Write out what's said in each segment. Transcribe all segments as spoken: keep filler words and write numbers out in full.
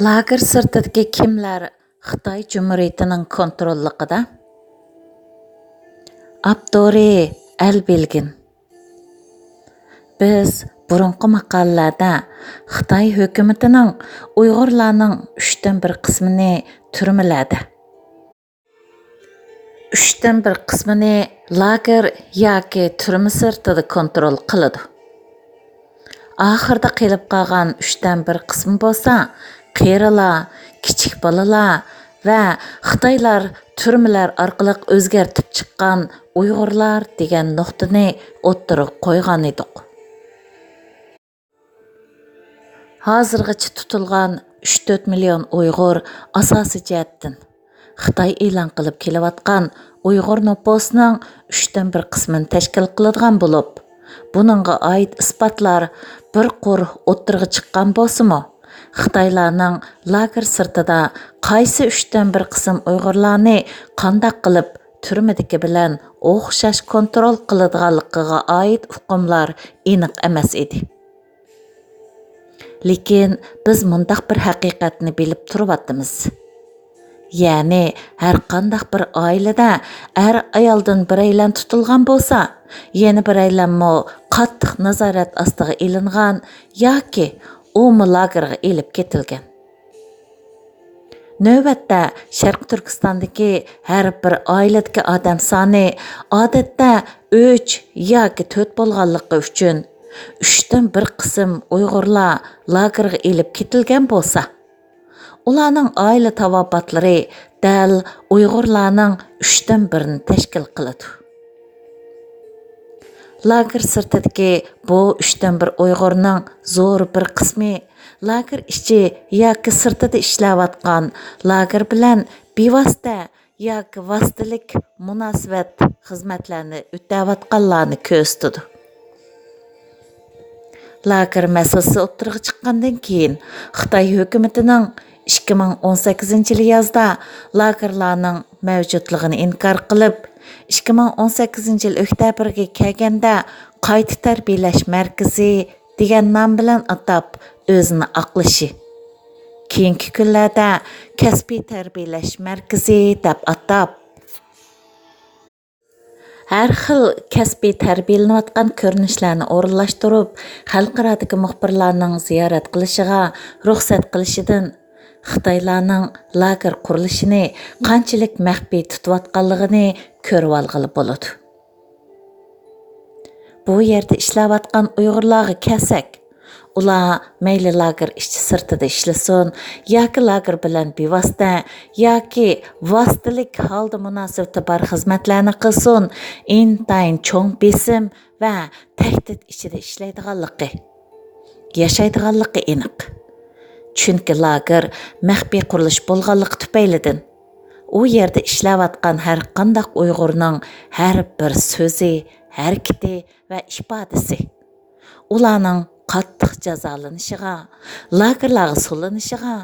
لاگېر سىرتىدىكى كىملەر خىتاي جۇمھۇرىيىتىنىڭ كونتروللۇقىدا؟ ئاپتورى: ئەلبىلگىن. بىز بۇرۇنقى ماقالىلەردە خىتاي ھۆكۈمىتىنىڭ ئۇيغۇرلارنىڭ ئۈچتىن بىر قىسمىنى تۈرمىلەردە، ئۈچتىن بىر قىسمىنى لاگېر ياكى تۈرمە سىرتىدا كونترول قىلىدۇ. ئاخىرىدا قېلىپ قالغان ئۈچتىن بىر قىسمى بولسا قېرىلار، كىچىك بالىلار ۋە خىتايلار تۈرمىلەر ئارقىلىق ئۆزگەرتىپ چىققان ئۇيغۇرلار دېگەن نۇقتىنى ئوتتۇرىغا قويغان ئىدۇق. ھازىرغىچە تۇتۇلغان ئۈچ تۆت مىليون ئۇيغۇر ئاساسىي جەھەتتىن خىتاي ئېلان قىلىپ كېلىۋاتقان ئۇيغۇر نوپۇسىنىڭ ئۈچتىن بىر قىسمىنى تەشكىل قىلىدىغان بولۇپ، بۇنىڭغا ئائىت ئىسپاتلار بىر قۇر ئوتتۇرىغا چىققان بولسىمۇ، خىتايلارنىڭ لاگېر سىرتىدا قايسى ئۈچتىن بىر قىسىم ئۇيغۇرلارنى قانداق قىلىپ تۈرمىدىكى بىلەن ئوخشاش كونترول قىلىدىغانلىقىغا ئائىت ئۇقۇملار ئېنىق ئەمەس ئىدى. لېكىن بىز مۇنداق بىر ھەقىقەتنى بىلىپ تۇرۇۋاتىمىز. يەنى ھەر قانداق بىر ئائىلىدە ئەر-ئايالدىن بىرەيلەن تۇتۇلغان بولسا، يەنە بىرەيلەنمۇ قاتتىق نازارەت ئاستىغا ئېلىنغان ياكى ئۇمۇ لاگېرغا ئېلىپ كېتىلگەن. نۆۋەتتە شەرقىي تۈركىستاندىكى ھەر بىر ئائىلىدىكى ئادەم سانى ئادەتتە ئۈچ ياكى تۆت بولغانلىقى ئۈچۈن، ئۈچتىن بىر قىسىم ئۇيغۇرلار لاگېرغا ئېلىپ كېتىلگەن بولسا، ئۇلارنىڭ ئائىلە تاۋابىئاتلىرى دەل ئۇيغۇرلارنىڭ ئۈچتىن بىرىنى تەشكىل قىلىدۇ. لاگېر سىرتىدىكى بۇ ئۈچتىن بىر ئۇيغۇرنىڭ زور بىر قىسمى لاگېر ئىچى ياكى سىرتىدا ئىشلەۋاتقان، لاگېر بىلەن بىۋاسىتە ياكى ۋاسىتىلىك مۇناسىۋەت خىزمەتلەرنى ئۆتەۋاتقانلارنى كۆرسىتىدۇ. لاگېر مەسىلىسى ئوتتۇرىغا چىققاندىن كېيىن، خىتاي ھۆكۈمىتىنىڭ ئىككى مىڭ ئون سەككىزىنچى يىلى يازدا لاگېرلارنىڭ مەۋجۇتلۇقىنى ئىنكار قىلىپ، ئىككى مىڭ ئون سەككىزىنچى يىل ئۆكتەبىرگە كەلگەندە قايتا تەربىيەلەش مەركىزى دېگەن نام بىلەن ئاتاپ ئۆزىنى ئاقلىشى، كېيىنكى كۈنلەردە كەسپىي تەربىيەلەش مەركىزى دەپ ئاتاپ، ھەر خىل كەسپىي تەربىيەلىنىۋاتقان كۆرۈنۈشلەرنى ئورۇنلاشتۇرۇپ، خەلقئارادىكى مۇخبىرلارنىڭ زىيارەت قىلىشىغا رۇخسەت قىلىشىدىن، خىتايلارنىڭ لاگېر قۇرۇلۇشىنى قانچىلىك مەخپىي تۇتۇۋاتقانلىقىنى كۆرۈۋالغىلى بولىدۇ. بۇ يەردە ئىشلەۋاتقان ئۇيغۇرلارغا كەلسەك، ئۇلار مەيلى لاگېر ئىچى سىرتىدا ئىشلىسۇن ياكى لاگېر بىلەن بىۋاسىتە ياكى ۋاسىتىلىك ھالدا مۇناسىۋىتى بار خىزمەتلەرنى قىلسۇن، ئىنتايىن چوڭ بېسىم ۋە تەھدىت ئىچىدە ئىشلەيدىغانلىقى، ياشايدىغانلىقى ئېنىق. چۈنكى لاگېر مەخپىي قۇرۇلۇش بولغانلىقى تۈپەيلىدىن، ئۇ يەردە ئىشلەۋاتقان ھەر قانداق ئۇيغۇرنىڭ ھەر بىر سۆزى، ھەرىكىتى ۋە ئىپادىسى ئۇلارنىڭ قاتتىق جازالىنىشىغا، لاگېرلارغا سولىنىشىغا،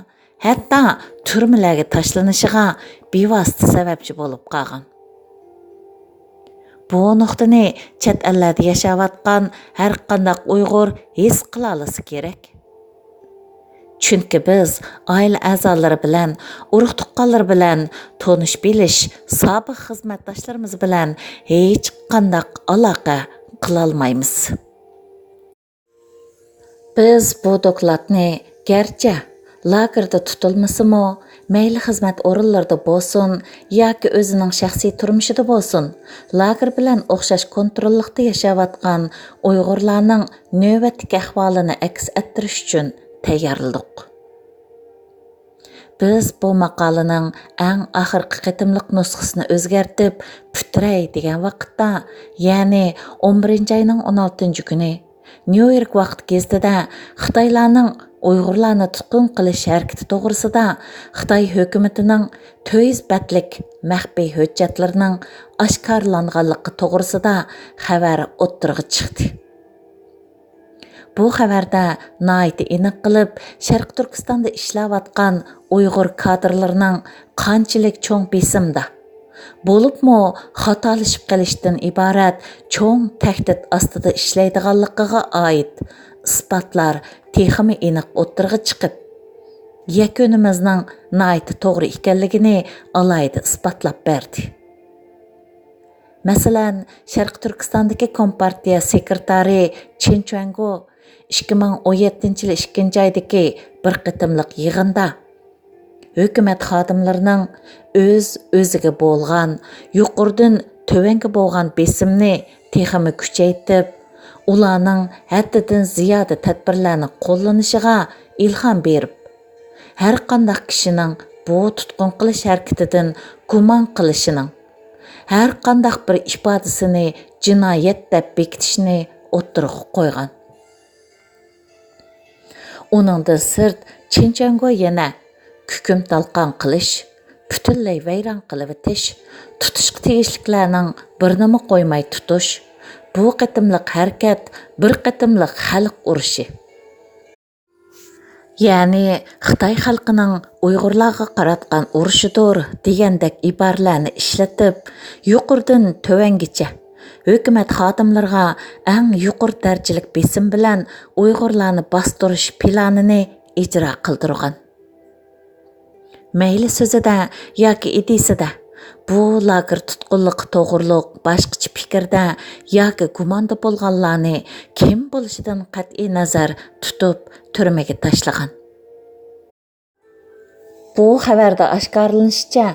ھەتتا تۈرمىلەرگە تاشلىنىشىغا بىۋاسىتە سەۋەبچى بولۇپ قالغان. بۇ نۇقتىنى چەت ئەللەردە ياشاۋاتقان ھەر قانداق ئۇيغۇر ھېس قىلالىسا كېرەك. چۈنكى بىز ئائىلە ئەزالىرى بىلەن، ئۇرۇق-تۇغقانلىرى بىلەن تونۇش-بىلىش، سابىق خىزمەتداشلىرىمىز بىلەن ھېچقانداق ئالاقە قىلالمايمىز. بىز بۇ دوكلاتنى گەرچە لاگېردا تۇتۇلمىسىمۇ، مەيلى خىزمەت ئورۇنلىرىدا بولسۇن ياكى ئۆزىنىڭ شەخسىي تۇرمۇشىدا بولسۇن، لاگېر بىلەن ئوخشاش كونتروللۇقتا ياشاۋاتقان ئۇيغۇرلارنىڭ نۆۋەتتىكى ئەھۋالىنى ئەكس ئەتتۈرۈش ئۈچۈن تەييارلىدۇق. بىز بۇ ماقالىنىڭ ئەڭ ئاخىرقى قېتىملىق نۇسخىسىنى ئۆزگەرتىپ پۈتتۈرەي دېگەن ۋاقىتتا، يەنى ئون بىرىنچى ئاينىڭ ئون ئالتىنچى كۈنى، نيۇ يورك ۋاقىت گېزىتىدە خىتايلارنىڭ ئۇيغۇرلارنى تۇتقۇن قىلىش ھەرىكىتى توغرىسىدا خىتاي ھۆكۈمىتىنىڭ تۆت يۈز بەتلىك مەخپىي ھۆججەتلىرىنىڭ ئاشكارىلانغانلىقى توغرىسىدا خەۋەر ئوتتۇرىغا چىقتى. بۇ خەۋەردە ناھايىتى ئېنىق قىلىپ، شەرقىي تۈركىستاندا ئىشلەۋاتقان ئۇيغۇر كادىرلىرىنىڭ قانچىلىك چوڭ بېسىمدا، بولۇپمۇ خاتالىشىپ قېلىشتىن ئىبارەت چوڭ تەھدىت ئاستىدا ئىشلەيدىغانلىقىغا ئائىت ئىسپاتلار تېخىمۇ ئېنىق ئوتتۇرىغا چىقىپ، يەكۈنىمىزنىڭ ناھايىتى توغرا ئىكەنلىكىنى ئالاھىدە ئىسپاتلاپ بەردى. مەسىلەن، شەرقىي تۈركىستاندىكى كومپارتىيە سېكرېتارى چىن چۈەنگو ئىككى مىڭ ئون يەتتىنچى يىلى ئىككىنچى ئايدىكى بىر قېتىملىق يىغىندا ھۆكۈمەت خادىملىرىنىڭ ئۆز-ئۆزىگە بولغان، يۇقىرىدىن تۆۋەنگە بولغان بېسىمنى تېخىمۇ كۈچەيتىپ، ئۇلارنىڭ ھەددىدىن زىيادە تەدبىرلەرنى قوللىنىشىغا ئىلھام بېرىپ، ھەرقانداق كىشىنىڭ بۇ تۇتقۇن قىلىش ھەرىكىتىدىن گۇمان قىلىشىنىڭ، ھەرقانداق بىر ئىپادىسىنى جىنايەت دەپ بېكىتىشنى ئوتتۇرىغا قويغان. ئۇنىڭدىن سىرت، چىن چۈەنگو يەنە كۈكۈم تالقان قىلىش، پۈتۈنلەي ۋەيران قىلىۋېتىش، تۇتۇشقا تېگىشلىكلەرنىڭ بىرىنىمۇ قويماي تۇتۇش، بۇ قېتىملىق ھەرىكەت بىر قېتىملىق خەلق ئۇرۇشى، يەنى خىتاي خەلقىنىڭ ئۇيغۇرلارغا قاراتقان ئۇرۇشىدۇر دېگەندەك ئىبارىلەرنى ئىشلىتىپ، يۇقىرىدىن تۆۋەنگىچە ھۆكۈمەت خادىملىرىغا ئەڭ يۇقىرى دەرىجىلىك بېسىم بىلەن ئۇيغۇرلارنى باستۇرۇش پىلانىنى ئىجرا قىلدۇرغان. مەيلى سۆزىدە ياكى ئىدىيىسىدە، بۇ لاگېر تۇتقۇنلۇقى توغرۇلۇق باشقىچە پىكىردە ياكى گۇماندا بولغانلارنى كىم بولۇشىدىن قەتئىي نەزەر تۇتۇپ تۈرمىگە تاشلىغان. بۇ خەۋەردە ئاشكارىلىنىشىچە،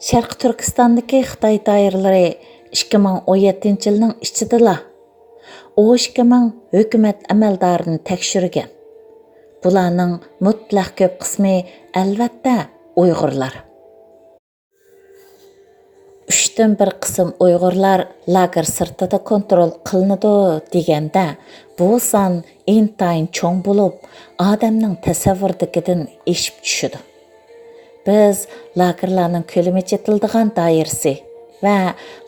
شەرقىي تۈركىستاندىكى خىتاي دائىرىلىرى ئىككى مىڭ ئون يەتتىنچى يىلنىڭ ئىچىدىلا ئون ئىككى مىڭ ھۆكۈمەت ئەمەلدارىنى تەكشۈرگەن. بۇلارنىڭ مۇتلەق كۆپ قىسمى، ئەلۋەتتە، ئۇيغۇرلار. ئۈچتىن بىر قىسىم ئۇيغۇرلار لاگېر سىرتىدا كونترول قىلىنىدۇ دېگەندە، بۇ سان ئىنتايىن چوڭ بولۇپ، ئادەمنىڭ تەسەۋۋۇرىدىكىدىن ئېشىپ چۈشىدۇ. بىز لاگېرلارنىڭ كۆلىمى چېتىلىدىغان دائىرىسى ۋە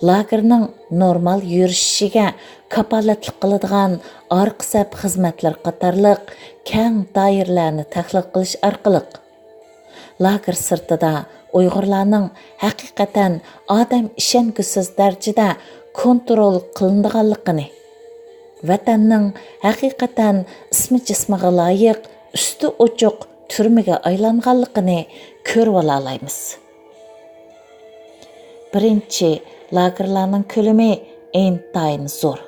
لاگېرنىڭ نورمال يۈرۈشۈشىگە كاپالەتلىك قىلىدىغان ئارقا سەپ خىزمەتلىرى قاتارلىق كەڭ دائىرىلەرنى تەھلىل قىلىش ئارقىلىق، لاگېر سىرتىدا ئۇيغۇرلارنىڭ ھەقىقەتەن ئادەم ئىشەنگۈسىز دەرىجىدە كونترول قىلىنىدىغانلىقىنى، ۋەتەننىڭ ھەقىقەتەن ئىسمى جىسمىغا لايىق، ئۈستى ئوچۇق تۈرمىگە ئايلانغانلىقىنى كۆرۈۋالالايمىز. بىرىنچى، لاگېرلارنىڭ كۆلىمى ئىنتايىن زور.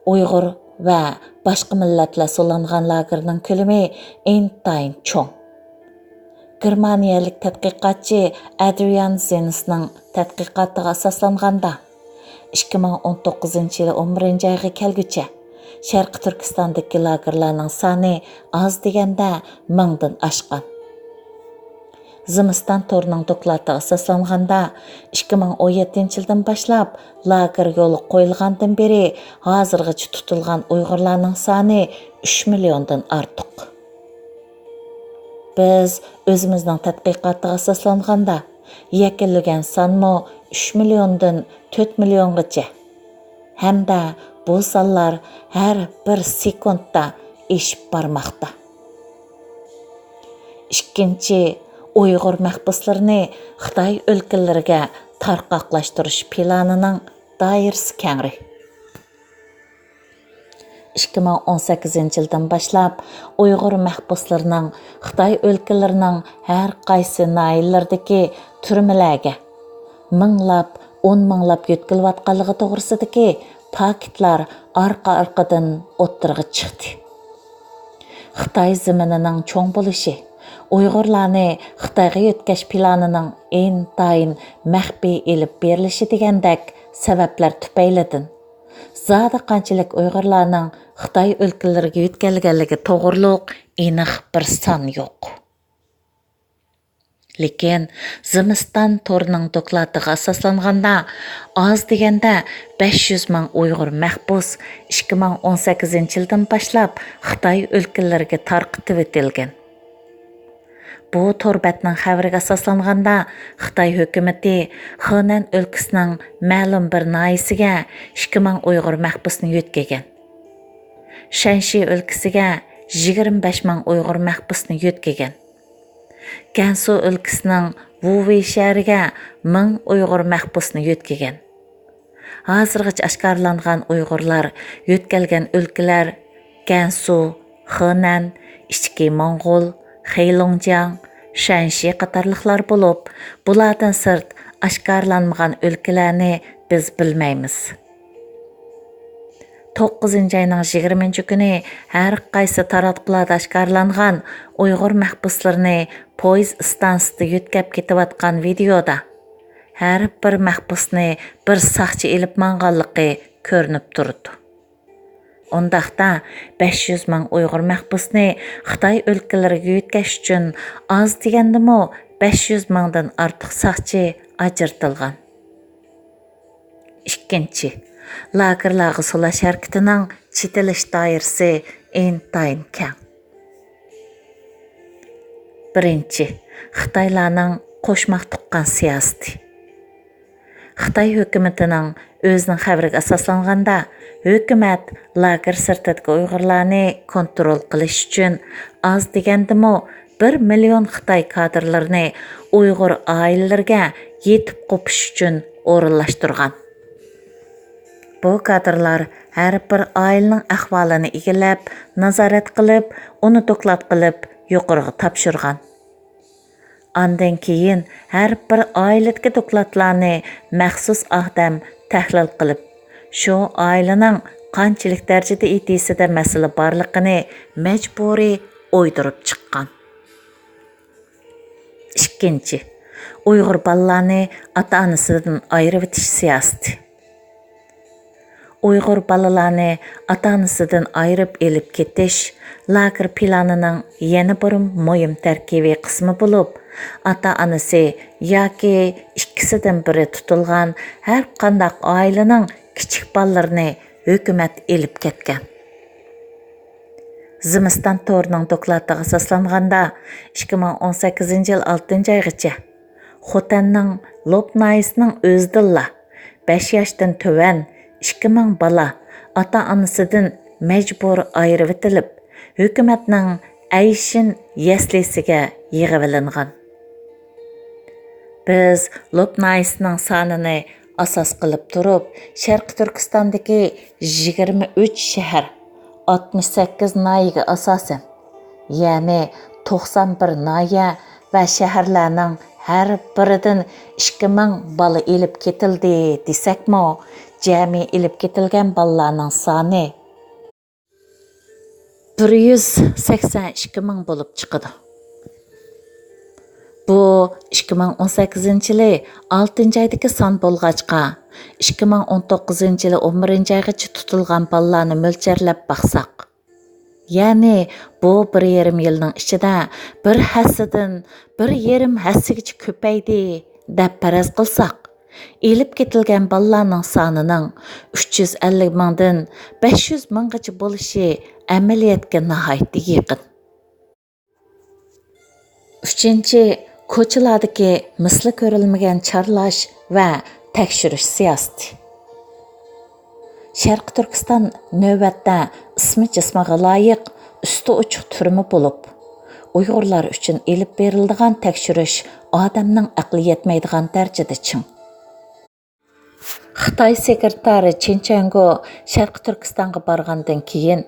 ئۇيغۇر ۋە باشقا مىللەتلەر سولانغان لاگېرنىڭ كۆلىمى ئىنتايىن چوڭ. گېرمانىيەلىك تەتقىقاتچى ئەدرىيان زېنسنىڭ تەتقىقاتىغا ئاساسلانغاندا، ئىككى مىڭ ئون توققۇزىنچى يىلى ئون بىرىنچى ئايغا كەلگۈچە شەرقىي تۈركىستاندىكى لاگېرلارنىڭ سانى ئاز دېگەندە مىڭدىن ئاشقان. زىمىستان تورىنىڭ دوكلاتىغا ئاساسلانغاندا، ئىككى مىڭ ئون يەتتىنچى يىلدىن باشلاپ لاگېر يولغا قويۇلغاندىن بېرى ھازىرغىچە تۇتۇلغان ئۇيغۇرلارنىڭ سانى ئۈچ مىليوندىن ئارتۇق. بىز ئۆزىمىزنىڭ تەتقىقاتىغا ئاساسلانغاندا، يەكۈنلىگەن سانمۇ ئۈچ مىليوندىن تۆت مىليونغىچە ھەمدە بۇ سانلار ھەر بىر سېكۇنتتا ئېشىپ بارماقتا. ئىككىنچى، ئۇيغۇر مەھبۇسلىرىنى خىتاي ئۆلكىلىرىگە تارقاقلاشتۇرۇش پىلانىنىڭ دائىرىسى كەڭرى. ئىككى مىڭ ئون سەككىزىنچى يىلدىن باشلاپ ئۇيغۇر مەھبۇسلىرىنىڭ خىتاي ئۆلكىلىرىنىڭ ھەر قايسى ناھىيەلىرىدىكى تۈرمىلەرگە مىڭلاپ، ئون مىڭلاپ يۆتكىلىۋاتقانلىقى توغرىسىدىكى پاكىتلار ئارقا-ئارقىدىن ئوتتۇرىغا چىقتى. خىتاي زېمىنىنىڭ چوڭ بولۇشى، ئۇيغۇرلارنى خىتايغا يۆتكەش پىلانىنىڭ ئىنتايىن مەخپىي ئېلىپ بېرىلىشى دېگەندەك سەۋەبلەر تۈپەيلىدىن، زادى قانچىلىك ئۇيغۇرلارنىڭ خىتاي ئۆلكىلىرىگە يۆتكەلگەنلىكى توغرۇلۇق ئېنىق بىر سان يوق. لېكىن زىمىستان تورىنىڭ دوكلاتىغا ئاساسلانغاندا، ئاز دېگەندە بەش يۈز مىڭ ئۇيغۇر مەھبۇس ئىككى مىڭ ئون سەككىزىنچى يىلدىن باشلاپ خىتاي ئۆلكىلىرىگە تارقىتىۋېتىلگەن. بۇ تور بەتنىڭ خەۋىرىگە ئاساسلانغاندا، خىتاي ھۆكۈمىتى خېنەن ئۆلكىسىنىڭ مەلۇم بىر ناھىيەسىگە ئىككى مىڭ ئۇيغۇر مەھبۇسنى يۆتكىگەن. شەنشى ئۆلكىسىگە يىگىرمە بەش مىڭ ئۇيغۇر مەھبۇسنى يۆتكىگەن. گەنسۇ ئۆلكىسىنىڭ ۋۇۋېي شەھىرىگە مىڭ ئۇيغۇر مەھبۇسنى يۆتكىگەن. ھازىرغىچە ئاشكارىلانغان ئۇيغۇرلار يۆتكەلگەن ئۆلكىلەر گەنسۇ، خېنەن، ئىچكى موڭغۇل، خېيلۇڭجياڭ، شەنشى قاتارلىقلار بولۇپ، بۇلاردىن سىرت ئاشكارىلانمىغان ئۆلكىلەرنى بىز بىلمەيمىز. توققۇزىنچى ئاينىڭ يىگىرمىنچى كۈنى ھەر قايسى تاراتقۇلاردا ئاشكارىلانغان ئۇيغۇر مەھبۇسلىرىنى پويىز ئىستانسىسىدا يۆتكەپ كېتىۋاتقان ۋىدېئودا ھەر بىر مەھبۇسنى بىر ساقچى ئېلىپ ماڭغانلىقى كۆرۈنۈپ تۇرىدۇ. ئۇنداقتا، بەش يۈز مىڭ ئۇيغۇر مەھبۇسنى خىتاي ئۆلكىلىرىگە يۆتكەش ئۈچۈن ئاز دېگەندىمۇ بەش يۈز مىڭدىن ئارتۇق ساقچى ئاجرىتىلغان. ئىككىنچى، لاگېرلارغا سولاش ھەرىكىتىنىڭ چېتىلىش دائىرىسى ئىنتايىن كەڭ. بىرىنچى، خىتايلارنىڭ قوشماق تۇغقان سىياسىتى. خىتاي ھۆكۈمىتىنىڭ ئۆزىنىڭ خەۋىرىگە ئاساسلانغاندا، ھۆكۈمەت لاگېر سىرتىدىكى ئۇيغۇرلارنى كونترول قىلىش ئۈچۈن ئاز دېگەندىمۇ بىر مىليون خىتاي كادىرلىرىنى ئۇيغۇر ئائىلىلىرىگە يېتىپ قوپۇش ئۈچۈن ئورۇنلاشتۇرغان. بۇ كادىرلار ھەر بىر ئائىلىنىڭ ئەھۋالىنى ئىگىلەپ، نازارەت قىلىپ، ئۇنى دوكلات قىلىپ يۇقىرىغا تاپشۇرغان. ئاندىن كېيىن ھەر بىر ئائىلىدىكى دوكلاتلارنى مەخسۇس ئادەم تەھلىل قىلىپ، شۇ ئائىلىنىڭ قانچىلىك دەرىجىدە ئىدىيىسىدە مەسىلە بارلىقىنى مەجبۇرىي ئويدۇرۇپ چىققان. ئىككىنچى، ئۇيغۇر بالىلارنى ئاتا-ئانىسىدىن ئايرىۋېتىش سىياسىتى. ئۇيغۇر بالىلارنى ئاتا-ئانىسىدىن ئايرىپ ئېلىپ كېتىش لاگېر پىلانىنىڭ يەنە بىر مۇھىم تەركىبىي قىسمى بولۇپ، ئاتا-ئانىسى ياكى ئىككىسىدىن بىرى تۇتۇلغان ھەر قانداق ئائىلىنىڭ كىچىك بالىلىرىنى ھۆكۈمەت ئېلىپ كەتكەن. زىمىستان تورىنىڭ دوكلاتىغا ئاساسلانغاندا، ئىككى مىڭ ئون سەككىزىنچى يىل ئالتىنچى ئايغىچە خوتەننىڭ لوپ ناھىيەسىنىڭ ئۆزىدىنلا بەش ياشتىن تۆۋەن ئىككى مىڭ بالا ئاتا-ئانىسىدىن مەجبۇر ئايرىۋېتىلىپ، ھۆكۈمەتنىڭ ئەيشىن يەسلىسىگە يىغىۋېلىنغان. بىز لوپ ناھىيەسىنىڭ سانىنى ئاساس قىلىپ تۇرۇپ، شەرقىي تۈركىستاندىكى يىگىرمە ئۈچ شەھەر، ئاتمىش سەككىز ناھىيەگە ئاساسەن، يەنى توقسان بىر ناھىيە ۋە شەھەرلەرنىڭ ھەر بىرىدىن ئىككى مىڭ بالا ئېلىپ كېتىلدى دېسەكمۇ، جەمئىي ئېلىپ كېتىلگەن بالىلارنىڭ سانى بىر يۈز سەكسەن ئىككى مىڭ بولۇپ چىقىدۇ. بۇ ئىككى مىڭ ئون سەككىزىنچى يىلى ئالتىنچى ئايدىكى سان بولغاچقا، ئىككى مىڭ ئون توققۇزىنچى يىلى ئون بىرىنچى ئايغىچە تۇتۇلغان بالىلارنى مۆلچەرلەپ باقساق، يەنى بۇ بىر يېرىم يىلنىڭ ئىچىدە بىر ھەسسىدىن بىر يېرىم ھەسسىگىچە كۆپەيدى، دەپ پەرەز قىلساق، ئېلىپ كېتىلگەن بالىلارنىڭ سانىنىڭ ئۈچ يۈز ئەللىك مىڭدىن بەش يۈز مىڭغىچە بولۇشى ئەمەلىيەتكە ناھايىتى يېقىن. ئۈچىنچى، كوچىلاردىكى مىسلى كۆرۈلمىگەن چارلاش ۋە تەكشۈرۈش سىياسىتى. شەرقىي تۈركىستان نۆۋەتتە ئىسمى جىسمىغا لايىق ئۈستى ئوچۇق تۈرمە بولۇپ، ئۇيغۇرلار ئۈچۈن ئېلىپ بېرىلىدىغان تەكشۈرۈش ئادەمنىڭ ئەقلى يەتمەيدىغان دەرىجىدە چىڭ. خىتاي سېكرېتارى چېن چۈەنگو شەرقىي تۈركىستانغا بارغاندىن كېيىن،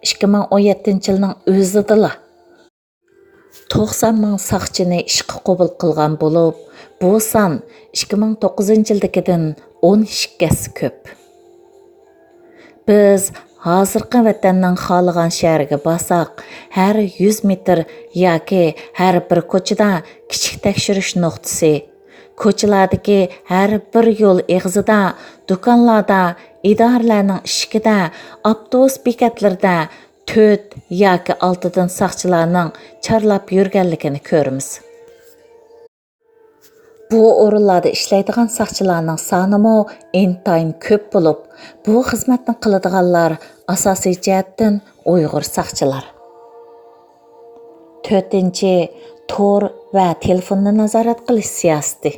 ئىككى مىڭ ئون يەتتىنچى يىلنىڭ ئۆزىدىلا توقسان مىڭ ساقچىنى ئىشقا قوبۇل قىلغان بولۇپ، بۇ سان ئىككى مىڭ توققۇزىنچى يىلدىكىدىن ئون ئىككى ھەسسە كۆپ. بىز ھازىرقى ۋەتەننىڭ خالىغان شەھىرىگە بارساق، ھەر يۈز مېتىر ياكى ھەر بىر كوچىدا كىچىك تەكشۈرۈش نۇقتىسى، كوچىلاردىكى ھەر بىر يول ئېغىزىدا، دۇكانلاردا، ئىدارىلەرنىڭ ئىشىكىدە، ئاپتوبۇس بېكەتلىرىدە تۆت ياكى ئالتىدىن ساقچىلارنىڭ چارلاپ يۈرگەنلىكىنى كۆرىمىز. بۇ ئورۇنلاردا ئىشلەيدىغان ساقچىلارنىڭ سانىمۇ ئىنتايىن كۆپ بولۇپ، بۇ خىزمەتنى قىلىدىغانلار ئاساسىي جەھەتتىن ئۇيغۇر ساقچىلار. تۆتىنچى، تور ۋە تېلېفوننى نازارەت قىلىش سىياسىتى.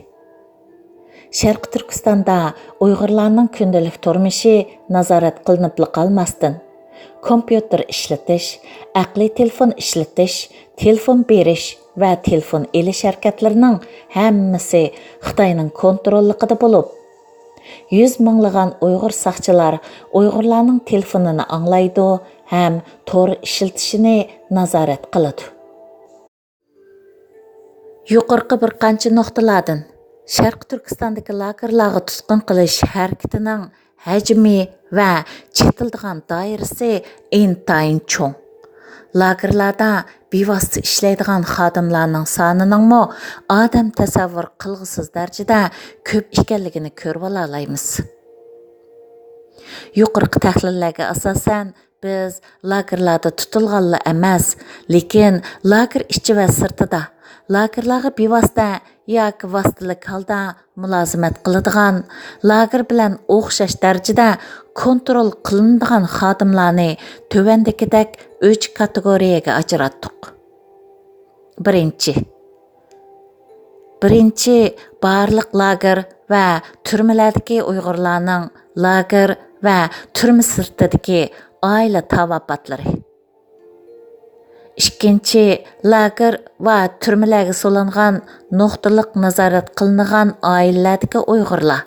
شەرقىي تۈركىستاندا ئۇيغۇرلارنىڭ كۈندىلىك تۇرمۇشى نازارەت قىلىنىپلا قالماستىن، كومپيۇتېر ئىشلىتىش، ئەقلىي تېلېفون ئىشلىتىش، تېلېفون بېرىش ۋە تېلېفون ئېلىش ھەرىكەتلىرىنىڭ ھەممىسى خىتاينىڭ كونتروللۇقىدا بولۇپ، يۈز مىڭلىغان ئۇيغۇر ساقچىلار ئۇيغۇرلارنىڭ تېلېفونىنى ئاڭلايدۇ ھەم تور ئىشلىتىشىنى نازارەت قىلىدۇ. يۇقىرىقى بىر قانچە نۇقتىلاردىن شەرقىي تۈركىستاندىكى لاگېرلارغا تۇتقۇن قىلىش ھەرىكىتىنىڭ ھەجمى ۋە چېتىلىدىغان دائىرىسى ئىنتايىن چوڭ. لاگېرلاردا بىۋاسىتە ئىشلەيدىغان خادىملارنىڭ سانىنىڭمۇ ئادەم تەسەۋۋۇر قىلغۇسىز دەرىجىدە كۆپ ئىكەنلىكىنى كۆرۈۋالالايمىز. يۇقىرىقى تەھلىللەرگە ئاساسەن، بىز لاگېرلاردا تۇتۇلغانلا ئەمەس، لېكىن لاگېر ئىچى ۋە سىرتىدا، لاگېرلارغا بىۋاسىتە ياكى ۋاسىتىلىك ھالدا مۇلازىمەت قىلىدىغان، لاگېر بىلەن ئوخشاش دەرىجىدە كونترول قىلىنىدىغان خادىملارنى تۆۋەندىكىدەك ئۈچ كاتېگورىيەگە ئاجراتتۇق. بىرىنچى، بىرىنچى، بارلىق لاگېر ۋە تۈرمىلەردىكى ئۇيغۇرلارنىڭ لاگېر ۋە تۈرمە سىرتىدىكى ئائىلە تاۋاپاتلىرى. ئىككىنچى، لاگېر ۋە تۈرمىلەرگە سولانغان نۇقتىلىق نازارەت قىلىنغان ئائىلىلەردىكى ئۇيغۇرلار.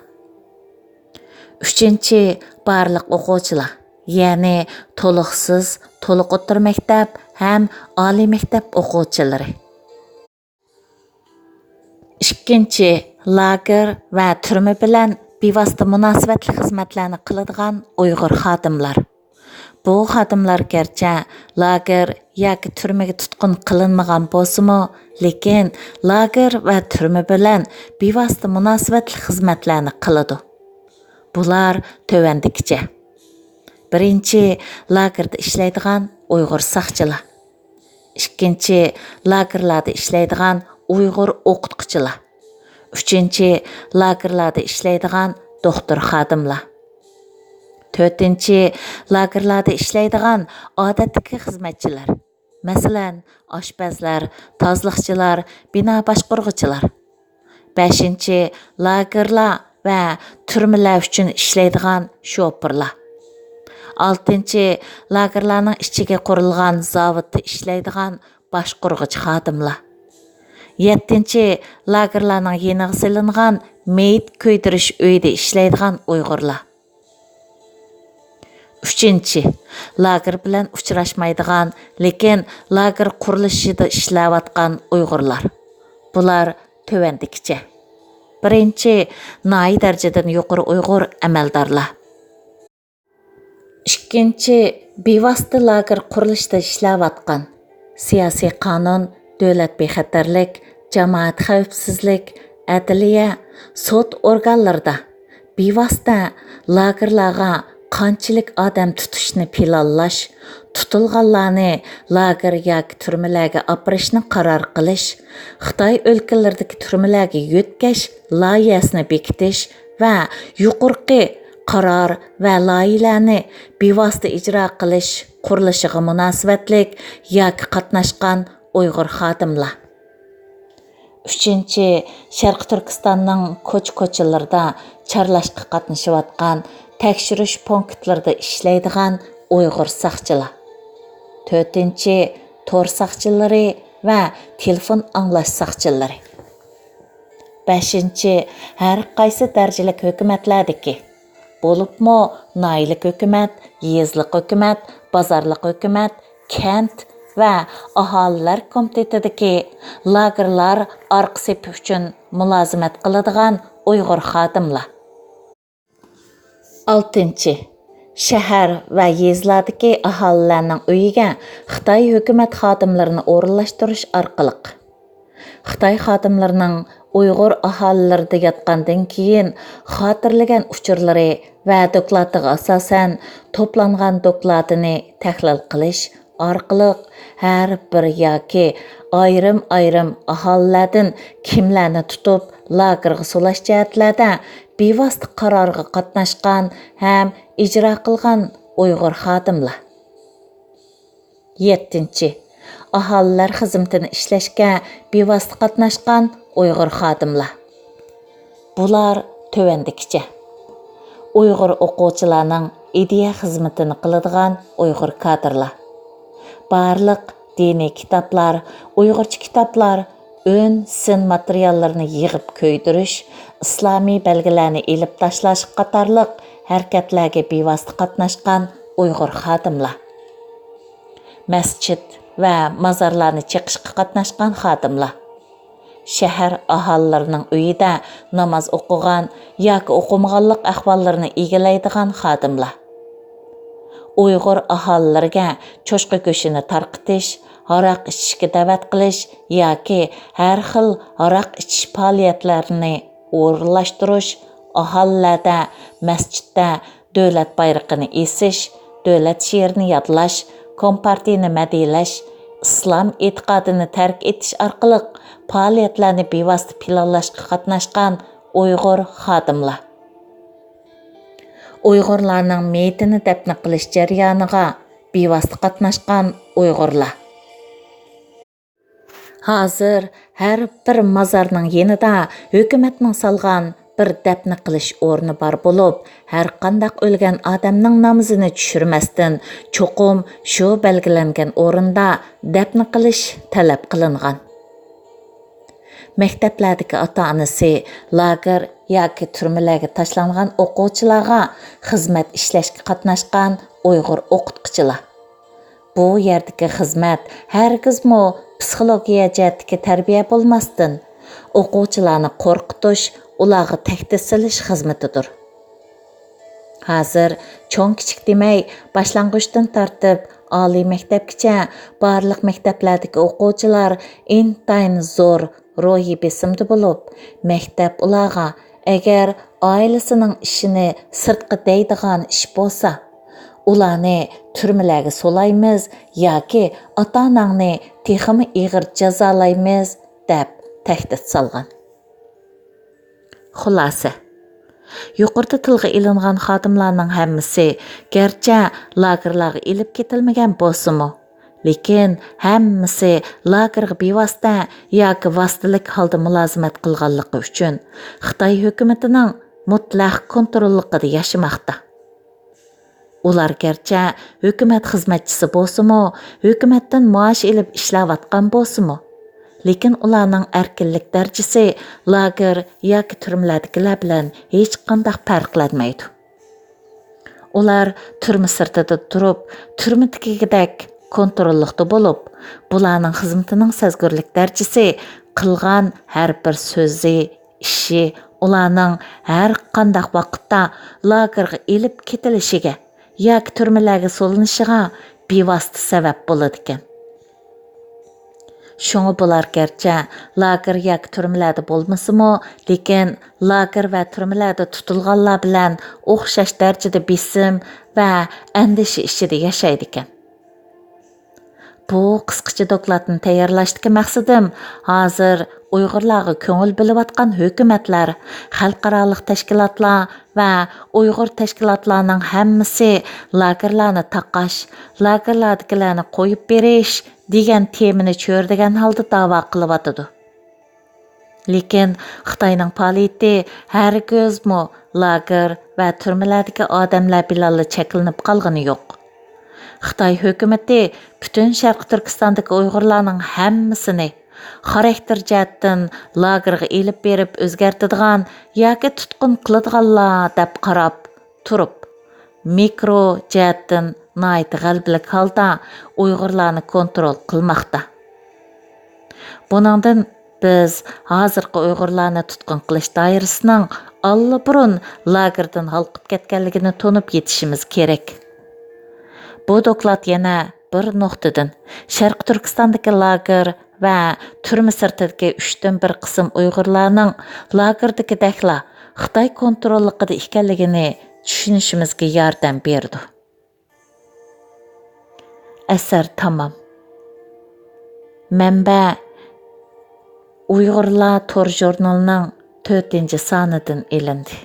ئۈچىنچى، بارلىق ئوقۇغۇچىلار، يەنى تولۇقسىز، تولۇق ئوتتۇرا مەكتەپ ھەم ئالىي مەكتەپ ئوقۇغۇچىلىرى. ئىككىنچى، لاگېر ۋە تۈرمە بىلەن بىۋاسىتە مۇناسىۋەتلىك خىزمەتلەرنى قىلىدىغان ئۇيغۇر خادىملار. بۇ خادىملار گەرچە لاگېر ياكى تۈرمىگە تۇتقۇن قىلىنمىغان بولسىمۇ، لېكىن لاگېر ۋە تۈرمە بىلەن بىۋاسىتە مۇناسىۋەتلىك خىزمەتلەرنى قىلىدۇ. بۇلار تۆۋەندىكىچە. بىرىنچى، لاگېردا ئىشلەيدىغان ئۇيغۇر ساقچىلار. ئىككىنچى، لاگېرلاردا ئىشلەيدىغان ئۇيغۇر ئوقۇتقۇچىلار. ئۈچىنچى، لاگېرلاردا ئىشلەيدىغان دوختۇر خادىملار. تۆتىنچى، لاگېرلاردا ئىشلەيدىغان ئادەتتىكى خىزمەتچىلەر. مەسىلەن، ئاشپەزلەر، تازىلىقچىلار، بىنا باشقۇرغۇچىلار. بەشىنچى، لاگېرلار ۋە تۈرمىلەر ئۈچۈن ئىشلەيدىغان شوپۇرلار. ئالتىنچى، لاگېرلارنىڭ ئىچىگە قۇرۇلغان زاۋۇتتا ئىشلەيدىغان باشقۇرغۇچى خادىملار. يەتتىنچى، لاگېرلارنىڭ يېنىغا سېلىنغان مېيىت كۆيدۈرۈش ئۆيىدە ئىشلەيدىغان ئۇيغۇرلار. ئۈچىنچى، لاگېر بىلەن ئۇچراشمايدىغان، لېكىن لاگېر قۇرۇلۇشىدا ئىشلەۋاتقان ئۇيغۇرلار. بۇلار تۆۋەندىكىچە. بىرىنچى، ناھىيە دەرىجىدىن يۇقىرى ئۇيغۇر ئەمەلدارلار. ئىككىنچى، بىۋاسىتە لاگېر قۇرۇلۇشىدا ئىشلەۋاتقان، سىياسىي قانۇن، دۆلەت بىخەتەرلىك، جامائەت خەۋپسىزلىك، ئەدلىيە، سوت ئورگانلىرىدا بىۋاسىتە لاگېرلارغا قانچىلىك ئادەم تۇتۇشنى پىلانلاش، تۇتۇلغانلارنى لاگېر ياكى تۈرمىلەرگە ئاپىرىشنى قارار قىلىش، خىتاي ئۆلكىلىرىدىكى تۈرمىلەرگە يۆتكەش لايىھەسىنى بېكىتىش ۋە يۇقىرىقى قارار ۋە لايىھەلەرنى بىۋاسىتە ئىجرا قىلىش قۇرۇلۇشىغا مۇناسىۋەتلىك ياكى قاتناشقان ئۇيغۇر خادىملار. ئۈچىنچى، شەرقىي تۈركىستاننىڭ كوچا-كوچىلىرىدا چارلاشقا قاتنىشىۋاتقان، تەكشۈرۈش پونكىتلىرىدا ئىشلەيدىغان ئۇيغۇر ساقچىلار. تۆتىنچى، تور ساقچىلىرى ۋە تېلېفون ئاڭلاش ساقچىلىرى. بەشىنچى، ھەر قايسى دەرىجىلىك ھۆكۈمەتلەردىكى، بولۇپمۇ ناھىيىلىك ھۆكۈمەت، يېزىلىق ھۆكۈمەت، بازارلىق ھۆكۈمەت، كەنت ۋە ئاھالىلەر كومىتېتىدىكى لاگېرلار ئارقا سېپى ئۈچۈن مۇلازىمەت قىلىدىغان ئۇيغۇر خادىملار. ئالتىنچى، شەھەر ۋە يېزىلاردىكى ئاھالىلەرنىڭ ئۆيىگە خىتاي ھۆكۈمەت خادىملىرىنى ئورۇنلاشتۇرۇش ئارقىلىق، خىتاي خادىملىرىنىڭ ئۇيغۇر ئاھالىلىرىدە ياتقاندىن كېيىن خاتىرىلىگەن ئۇچۇرلىرى ۋە دوكلاتىغا ئاساسەن توپلانغان دوكلاتىنى تەھلىل قىلىش ئارقىلىق، ھەر بىر ياكى ئايرىم-ئايرىم ئاھالىلەردىن كىملەرنى تۇتۇپ، لاگېرغا سولاش جەھەتلەردە بىۋاسىتە قارارغا قاتناشقان ھەم ئىجرا قىلغان ئۇيغۇر خادىملار. يەتتىنچى، ئاھالىلەر خىزمىتىنى ئىشلەشكە بىۋاسىتە قاتناشقان ئۇيغۇر خادىملار. بۇلار تۆۋەندىكىچە. ئۇيغۇر ئوقۇغۇچىلارنىڭ ئىدىيە خىزمىتىنى قىلىدىغان ئۇيغۇر كادىرلار. بارلىق دىنىي كىتابلار، ئۇيغۇرچە كىتابلار، ئۈن، سىن ماتېرىياللىرىنى يىغىپ كۆيدۈرۈش، ئىسلامىي بەلگىلەرنى ئېلىپ تاشلاش قاتارلىق ھەرىكەتلەرگە بىۋاسىتە قاتناشقان ئۇيغۇر خادىملار. مەسچىت ۋە مازارلارنى چېقىشقا قاتناشقان خادىملار. شەھەر ئاھالىلىرىنىڭ ئۆيىدە ناماز ئوقۇغان ياكى ئوقۇمىغانلىق ئەھۋاللىرىنى ئىگىلەيدىغان خادىملار. ئۇيغۇر ئاھالىلىرىگە چوشقا گۆشىنى تارقىتىش، ھاراق ئىچىشكە دەۋەت قىلىش ياكى ھەر خىل ھاراق ئىچىش پائالىيەتلىرىنى ئورۇنلاشتۇرۇش، ئاھالىلەردە، مەسچىتتە دۆلەت بايرىقىنى ئېسىش، دۆلەت شېئىرىنى يادلاش، كومپارتىيىنى مەدھىيەلەش، ئىسلام ئېتىقادىنى تەرك ئېتىش ئارقىلىق پائالىيەتلەرنى بىۋاسىتە پىلانلاشقا قاتناشقان ئۇيغۇر خادىملار. ئۇيغۇرلارنىڭ مېيىتىنى دەپنە قىلىش جەريانىغا بىۋاسىتە قاتناشقان ئۇيغۇرلار. ھازىر ھەر بىر مازارنىڭ يېنىدا ھۆكۈمەتنىڭ سالغان بىر دەپنە قىلىش ئورنى بار بولۇپ، ھەرقانداق ئۆلگەن ئادەمنىڭ نامىزىنى چۈشۈرمەستىن، چوقۇم شۇ بەلگىلەنگەن ئورۇندا دەپنە قىلىش تەلەپ قىلىنغان. مەكتەپلەردىكى ئاتا-ئانىسى، لاگېر ياكى تۈرمىلەرگە تاشلانغان ئوقۇغۇچىلارغا خىزمەت ئىشلەشكە قاتناشقان ئۇيغۇر ئوقۇتقۇچىلار. بۇ يەردىكى خىزمەت ھەرگىزمۇ پسىخولوگىيە جەھەتتىكى تەربىيە بولماستىن، ئوقۇغۇچىلارنى قورقۇتۇش، ئۇلارغا تەھدىت سېلىش خىزمىتىدۇر. ھازىر چوڭ-كىچىك دېمەي، باشلانغۇچتىن تارتىپ ئالىي مەكتەپكىچە بارلىق مەكتەپلەردىكى ئوقۇغۇچىلار ئىنتايىن زور روھىي بېسىمدا بولۇپ، مەكتەپ ئۇلارغا، ئەگەر ئائىلىسىنىڭ ئىشىنى سىرتقا دەيدىغان ئىش بولسا، ئۇلارنى تۈرمىلەرگە سولايمىز ياكى ئاتا-ئاناڭنى تېخىمۇ ئېغىر جازالايمىز، دەپ تەھدىت سالغان. خۇلاسە، يۇقىرىدا تىلغا ئېلىنغان خادىملارنىڭ ھەممىسى گەرچە لاگېرلارغا ئېلىپ كېتىلمىگەن بولسىمۇ، لېكىن ھەممىسى لاگېرغا بىۋاسىتە ياكى ۋاسىتىلىك ھالدا مۇلازىمەت قىلغانلىقى ئۈچۈن خىتاي ھۆكۈمىتىنىڭ مۇتلەق كونتروللۇقىدا ياشىماقتا. ئۇلار گەرچە ھۆكۈمەت خىزمەتچىسى بولسىمۇ، ھۆكۈمەتتىن مائاش ئېلىپ ئىشلەۋاتقان بولسىمۇ، لېكىن ئۇلارنىڭ ئەركىنلىك دەرىجىسى لاگېر ياكى تۈرمىلەردىكىلەر بىلەن ھېچقانداق پەرقلەنمەيدۇ. ئۇلار تۈرمە سىرتىدا تۇرۇپ، تۈرمىدىكىدەك كونتروللۇقتا بولۇپ، بۇلارنىڭ خىزمىتىنىڭ سەزگۈرلۈك دەرىجىسى، قىلغان ھەر بىر سۆزى، ئىشى ئۇلارنىڭ ھەر قانداق ۋاقىتتا لاگېرغا ئېلىپ كېتىلىشىگە ياكى تۈرمىلەرگە سولىنىشىغا بىۋاسىتە سەۋەب بولىدىكەن. شۇڭا بۇلار گەرچە لاگېر ياكى تۈرمىلەردە بولمىسىمۇ، لېكىن لاگېر ۋە تۈرمىلەردە تۇتۇلغانلار بىلەن ئوخشاش دەرىجىدە بېسىم ۋە ئەندىشە ئىچىدە ياشايدىكەن. بۇ قىسقىچە دوكلاتنى تەييارلاشتىكى مەقسىتىم، ھازىر ئۇيغۇرلارغا كۆڭۈل بۆلۈۋاتقان ھۆكۈمەتلەر، خەلقئارالىق تەشكىلاتلار ۋە ئۇيغۇر تەشكىلاتلارنىڭ ھەممىسى لاگېرلارنى تاقاش، لاگېرلاردىكىلەرنى قويۇپ بېرىش دېگەن تېمىنى چۆرىدىگەن ھالدا داۋا قىلىۋاتىدۇ. لېكىن خىتاينىڭ پائالىيىتى ھەرگىزمۇ لاگېر ۋە تۈرمىلەردىكى ئادەملەر بىلەنلا چەكلىنىپ قالغىنى يوق. خىتاي ھۆكۈمىتى پۈتۈن شەرقىي تۈركىستاندىكى ئۇيغۇرلارنىڭ ھەممىسىنى خاراكتېر جەھەتتىن لاگېرغا ئېلىپ بېرىپ ئۆزگەرتىدىغان ياكى تۇتقۇن قىلىدىغانلار دەپ قاراپ تۇرۇپ، مىكرو جەھەتتىن ناھايىتى غەلىبىلىك ھالدا ئۇيغۇرلارنى كونترول قىلماقتا. بۇنىڭدىن بىز ھازىرقى ئۇيغۇرلارنى تۇتقۇن قىلىش دائىرىسىنىڭ ئاللىبۇرۇن لاگېردىن ھالقىپ كەتكەنلىكىنى تونۇپ يېتىشىمىز كېرەك. بۇ دوكلات يەنە بىر نۇقتىدىن، شەرقىي تۈركىستاندىكى لاگېر ۋە تۈرمە سىرتىدىكى ئۈچتىن بىر قىسىم ئۇيغۇرلارنىڭ لاگېردىكىدەكلا خىتاي كونتروللۇقىدا ئىكەنلىكىنى چۈشىنىشىمىزگە ياردەم بېرىدۇ. ئەسەر تامام. مەنبە: ئۇيغۇرلار تور ژۇرنىلىنىڭ تۆتىنچى سانىدىن ئېلىندى.